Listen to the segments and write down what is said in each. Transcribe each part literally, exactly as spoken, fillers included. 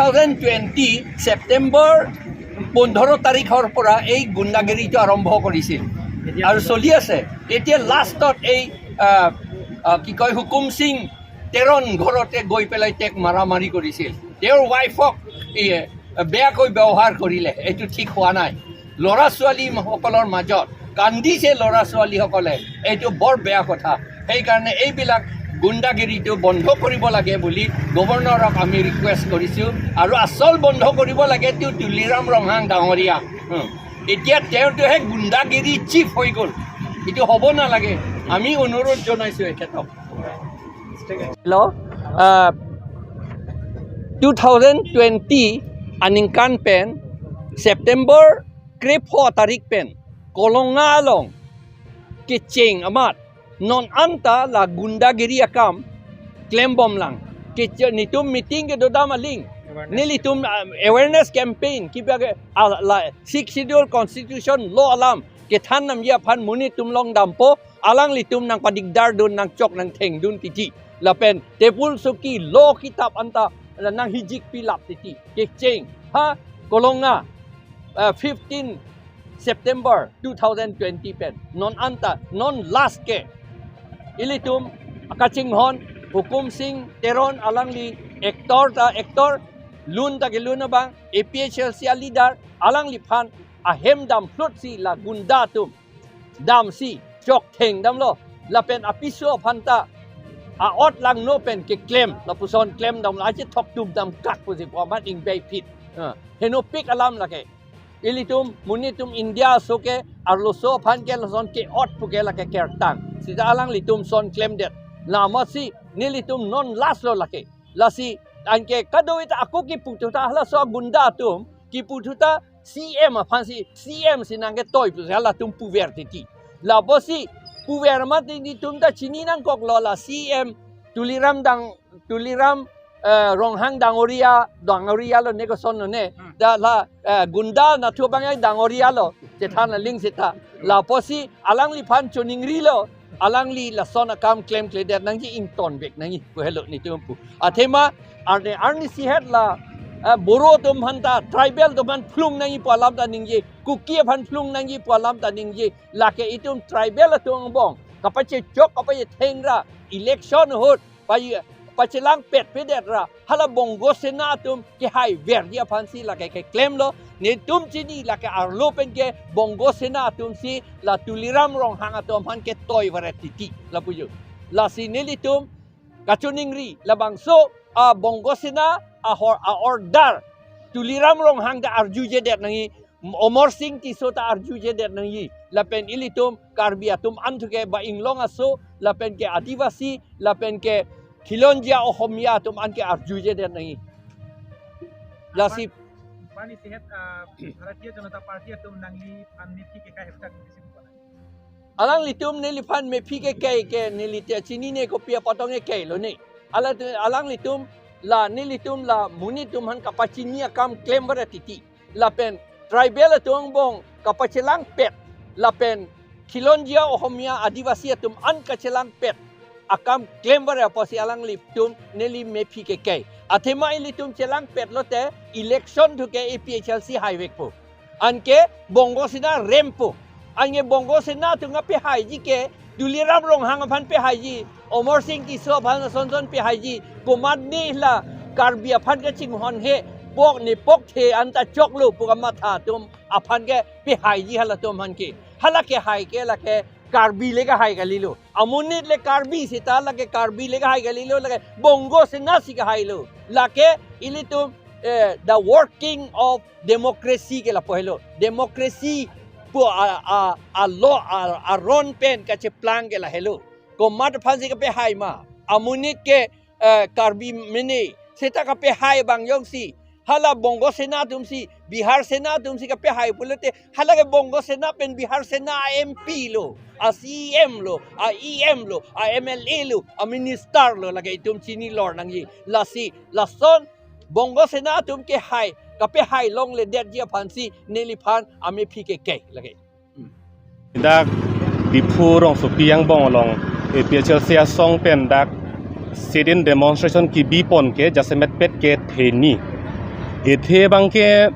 Thousand twenty September পোন্ধৰ তাৰিখৰ পৰা এই গুণ্ডাগিৰিটো আৰম্ভ কৰিছিল আৰু চলি আছে। এতিয়া লাষ্টত এই আহ, আহ, কি কয়, হুকুম সিং তেৰণ ঘৰতে গৈ পেলাই তেওঁক মাৰামাৰি কৰিছিল। তেওঁৰ ৱাইফক এই বেয়াকৈ ব্যৱহাৰ কৰিলে, এইটো ঠিক হোৱা নাই। ল'ৰা ছোৱালীসকলৰ মাজত কান্দিছে ল'ৰা ছোৱালীসকলে, এইটো বৰ বেয়া কথা। সেইকাৰণে এইবিলাক গুণ্ডাগিৰিটো বন্ধ কৰিব লাগে বুলি গভৰ্ণৰক আমি ৰিকুৱেষ্ট কৰিছোঁ। আৰু আচল বন্ধ কৰিব লাগে তেওঁ তুলিৰাম ৰংহাং ডাঙৰীয়া। উম। এতিয়া তেওঁতো সেই গুণ্ডাগিৰি চিফ হৈ গ'ল, এইটো হ'ব নালাগে। আমি অনুৰোধ জনাইছোঁ এখেতক। Hello, uh, two thousand twenty aningkan pen September krepho tarik pen Kolonga along kecheng amat non anta la gundagiri akam klembomlang. Kecheng netum meeting kedodam aling. Awareness. Nelitum, um, awareness campaign kipa ke, ah, la Sixth Schedule constitution law alam kethan namji aphan monit atum longdampo, alanglitum nangpadigdar dun, nangchok nangtheng dun titi. Lapen table soki law kitab anta nanghijik pilap titi. Kecheng ha Kolonga, uh, fifteen September two thousand twenty pen non anta, non last ke ilitum kachinghon Hukum Singh Teron, alangli actor ta actor, lun ta kelun abang, A P H L C a leader, alangliphan ahem damphlut si la gunda atum damsi choktheng damlo. Lapen apiso aphan ta a-ot langno pen keklem, lapuson klem damlo, achethok tum dam kak pusi pu amat ingvei phit. Ah, henopik alam lake. Ilitum, monit atum India aso ke, arloso aphan ke lason ke-ot pu ke lake kertang. Sita alanglitum son klemdet. La amatsi nelitum non last lo lake. Lasi anke kadokave ta ako kipu thuta halaso gunda atum kipu thuta C M aphansi, C M si nangketoi pusi halatum puver titi. La apotsi puver mati netum ta chini nangkoklo, la C M Tuliram dang, Tuliram, eh, Ronghang dangoria, dangoria lo ne, koson lo ne. Hmm. Da la, eh, gunda nathu abang ya dangoria lo, chethan aling seta. La apotsi alangliphan choningrilo, alangli lason akam klemkledet nangji, ingtonvek nangji pu helo netum pu. Athema arni, arnisi het la, eh, Boro atum aphan ta, tribal atum aphan phlung nangji pu alam ta ningje, Kuki aphan phlung nangji pu alam ta ningje. Lake itum tribal atum angbong kapachechok, kapachetheng ra, election ahut pa, pachelangpetpedet ra hala Bongo Sena atum kehaiverji aphansi lake keklemlo. Netum chini lake arlo pen ke Bongo Sena atumsi la Tuliram Ronghang atum aphan ketoi varet titi lapu jo. Lasi nelitum kachoningri, labangso a Bongo Sena ahor, a-order Tuliram Ronghang ta arjujedet nangji, Amar Singh Tisso ta arjujedet nangji, lapen ilitum Karbi atum an thu ke ba inglong aso, lapen ke Adivasi, lapen ke Khilonjia Ohomia atum an ke arjujedet nangji. Lasi arnisi het, ah, Bharatiya Janata Party atum nangliphan mephi kekai ahut ta kisi bukan. Alanglitum neliphan mephi kekai ke neli ta chinine, kopi apotong kekai lo ne. Ala, alanglitum la, nelitum la monit atum aphan kapachini akam klem varet titi. Lapen tribal atum angbong kapachelangpet, lapen Khilonjia Ohomia Adivasi atum an kachelangpet akam klem varet apotsi alanglitum neli mephi kekai. Athema ilitum chelangpet lote election thu ke A P H L C haivekpo. Anke Bongo Sena rempo. Anke Bongo Sena atum kapehaiji ke, Tuliram Ronghang aphan pehaiji, Amar Singh Tisso aphan asonson pehaiji, komatne la Karbi aphan kachinghon he, pok ne pok the anta choklo pu kamatha atum aphan ke pehaiji halatum aphan ke. Hala kehai ke lake Karbi le kehai kalilo. Amonit le Karbi seta lake Karbi le kehai kalilo, lake Bongo Sena si kehailo. Lake ilitum, eh, the working of democracy ke lapu helo. Democracy pu a, a, a law, a, aron pen kacheplang ke lahelo. Komat aphansi kapehai ma? Amonit ke, eh, Karbi mene seta kapehai abang jongsi hala Bongo Sena atumsi, Bihar Sena atumsi kapehai pulote, hala ke Bongo Sena pen Bihar Sena a M P lo, a C M lo, a E M lo, a M L A lo, a minister lo, lake itum chini lor nangji. Lasi lason Bongo Sena atum kehai, kapehai longledetji aphansi neliphan amephi kekai lake. Dak Diphu rongsopi angbong along A P H L C asong pen dak sit-in demonstration kebipon ke jasemet pet ke theni. Ethe abangke,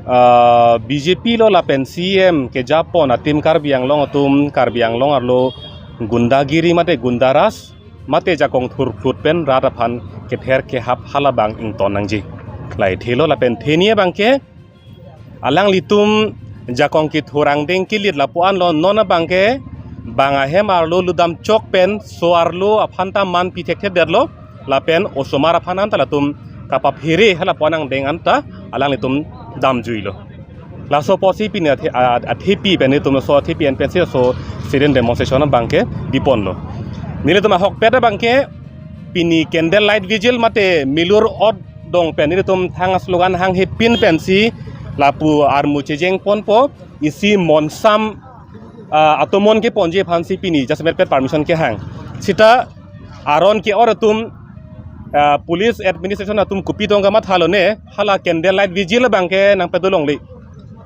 ah, B J P lo lapen C E M kejapon atim Karbi Anglong atum, Karbi Anglong arlo gundagiri mate gundaraj mate jakong thurphlut pen rat aphan kether kehap halabang ington nangji. La ethe lo lapen theni abangke alanglitum jakong kethur angdeng kelit lapu-an lo, non abangke bang ahem arlo ludam chok pen so arlo aphan ta man pi thekthedetlo lapen osomar aphan anta latum kapaphere halapu-an angdeng anta alanglitum damjuilo. Laso apotsi pini athe, a-, athepi pen itum so athepi an pensi so sit-in demonstration abangke biponlo. Nelitum ahokpet abangke pini candle light vigil mate milur ot dong pen nelitum thang slogan hanghe pin pensi lapu armu chejeng ponpo, isi monsam, ah, atomon keponji aphansi pini jasemet pet permission kehang. Sita aron ke-or atum, ah, police administration atum kopi tong kamathalo ne, hala candle light vigil abangke nangpedolongle.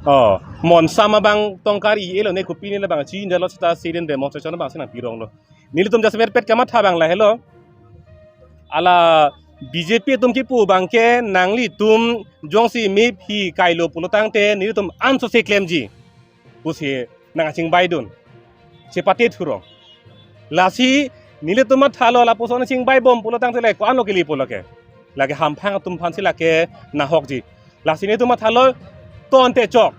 Oh, monsam abang tongkar i-e lo ne, kopi ne labang chi indalo sita sit-in demonstration abangsi nangpironglo. Nelitum jasemet pet kamatha abang lahelo. Ala B J P atum kipu abangke nanglitum jongsi mephi kailo pulotangte nelitum ansose klemji pusi nangchingbaidun. Chepate thurong. Lasi nelitum mathalo lapuson chingbaibom pulotangte le ko-an lo kelepo lake. Lake hamphang atum aphansi lake nahokji. Lasi nelitum mathalo tonte chok.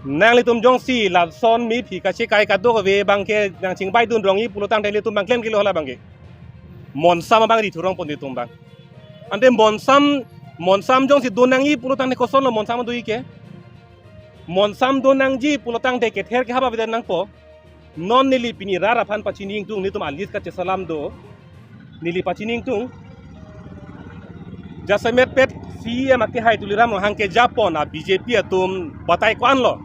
Nanglitum jongsi lason mephi kachekai kadokave abangke nangchingbaidun rongji pulotangte nelitum abang klemkelo hala abangke. Monsam abang ri thurongpon nelitum abang. Ante monsam, monsam jongsi do nangji pulotangte kosonlo monsam do-i ke. Monsam do nangji pulotangte kether kehap avedet nangpo. Non neli pini rat aphan pachini ingtung, nelitum a-list kachesalam do. Neli pachini ingtung. Jasemet pet C E M akehai Tuliram Ronghang kejapon a-B J P atum batai ko-an lo.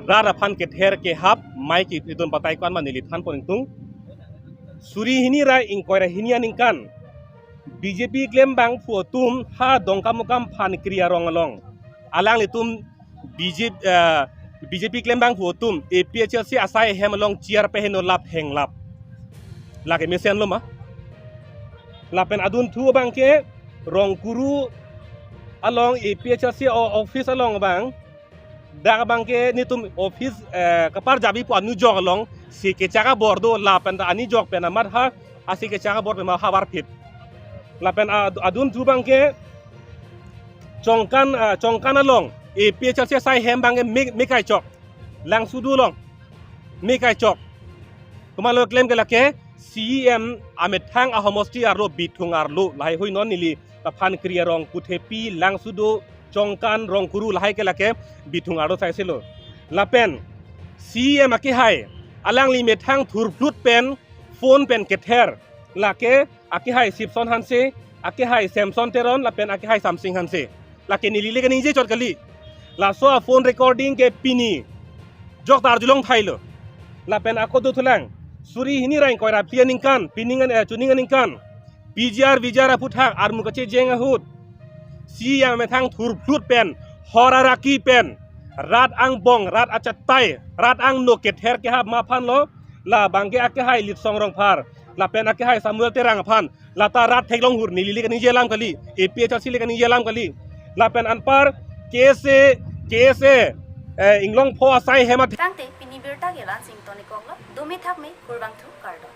Rat aphan kether kehap mai ke itum batai ko-an ma neli thanpon ingtung. Suri hini ra ingkoi ra hini aningkan B J P klembangphu atum ha Dongkamukam Phankri arong along alanglitum B J P, eh, B J P klembangphu atum A P H L C asai hem along chair peheno lap henglap. Lake mesenlo ma. Lapen adunthu abangke Rongkuru along A P H L C o-, office along abang. Dak abangke nelitum office, eh, kaparjap-i pu anujok along si kechak abor do lapen ta anujok pen amat ha asi kechak abor pen ma havar phit. Lapen a-, adunthu abangke Chongkan, ah, Chongkan along A P H L C asai hem abangke me, me kaichok. Langsudu along me kaichok. Komatlo klem ke lake C E M amethang ahomosti arlo Bithung arlo lahai hui non neli ta Phankri arong Kuthepi, Langsudu, Chongkan, Rongkuru lahai ke lake Bithung arlo saisilo. Lapen C E M akehai alangli methang thurphlut pen phone pen kether lake akehai Sipson Hanse, akehai Samson Teron, lapen akehai Samsing Hanse. Lake neli le kaningje chot kali. Laso a-phone recording ke pini jok ta arjulong thailo. Lapen ako dothulang. Suri hini ra ingkoi ra phli aningkan, pining an, eh, chuning aningkan. P G R, V G R aphuthak, armu kachejeng ahut C E M amethang thurphlut pen, hor araki pen, rat angbong, rat achatai, rat angno kether kehap ma aphan lo, la abangke akehai Litsong Rongphar, lapen akehai Samuel Terang aphan, lata rat theklong hur neli le kaningje alam kali, A P H L C le kaningje alam kali. Lapen anpar K S A, K S A, eh, Inglongpho asai hem athe- Tangte pini birta ke la-ansi ingtonikoklo, dome thakme, kurvangthu, kardom.